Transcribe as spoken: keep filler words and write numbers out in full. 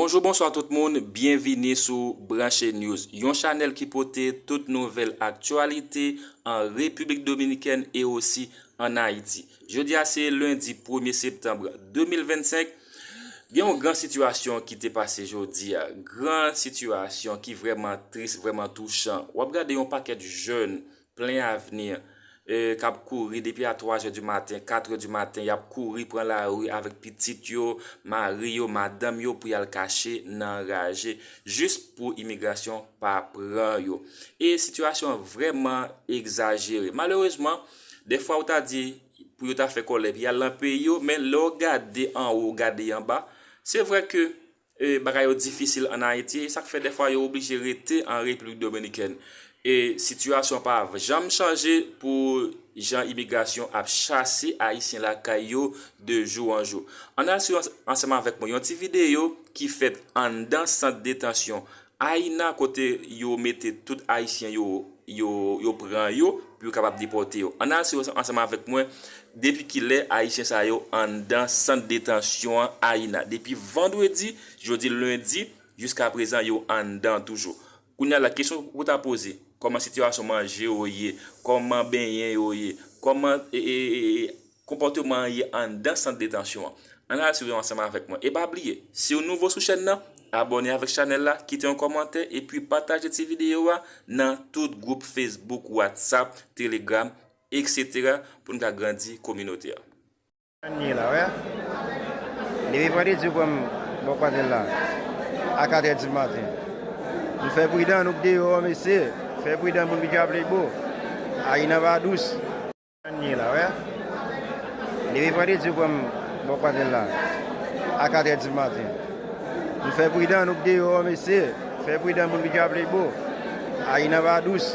Bonjou, bonswa tout moun, byenvini sou Branche News, yon chanèl ki pote tout nouvèl aktyalite an Repiblik Dominikèn e osi an Ayiti. Jodi a se lendi premye septanm de mil vennsenk. Gen yon gran sitiyasyon ki te pase jodi a, gran sitiyasyon ki vrèman tris, vrèman touchan. W ap gade yon pakèt jèn plen avni, e, k ap kouri depi a twa zè di maten, kat è di maten, y ap kouri pran lari avèk pitit yo, mari yo, madanm yo pou y al kache nan raje, jis pou imigrasyon pa pran yo. E sitiyasyon an vrèman egzajere. Malerezman, dèfwa ou ta di pou yo ta fè kòlèb, y al nan peyi yo, men lè w gade anwo, w gade anba, se vre ke e, bagay yo difisil ann Ayiti, e sa k fè dèfwa yo oblije rete an Repiblik Dominikèn. E sitiyasyon pa janm chanje pou jan imigrasyon ap chase Ayisyen lakay yo de jou an jou. Ann al swiv ans-, ansanm avèk mwen yon ti videyo ki fèt anndan sant detansyon Ayina, kote yo mete tout Ayisyen yo, yo, yo pran yo pou yo kapab depòte yo. Ann al swiv ansanm avèk mwen depi kilè Ayisyen sa yo anndan sant detansyon an Ayina. Depi vandredi, jodi lendi, jiska prezan yo anndan toujou. Kounye a la, kesyon pou ta poze, kòman sitiyasyon manje yo ye, kòman benyen yo ye, kòman, e, e, e, e, konpòteman an ye anndan sant detansyon an. Ann al swiv ansanm avèk mwen. E pa bliye, si w nouvo sou chèn nan, abòne avèk chanèl la, kite yon kòmantè, epi pataje ti videyo a nan tout gwoup Facebook, WhatsApp, Telegram, etsetera, pou n ka grandi kominote a. Ann ye la, wè. Depi vandredi yo pran m bò kwazel la, a kat è di maten. Nou fè pridan, nou k deyò, mesye. Fè pridan, moun ki djab lebo. Ayina pa dous. Ann ye la, wè. Depi vandredi yo pran m bò kwazel la, a kat è di maten. Nou fè pridan, nou k deyò, mesye. Fè pridan, moun ki djab lebo. Ayina pa dous.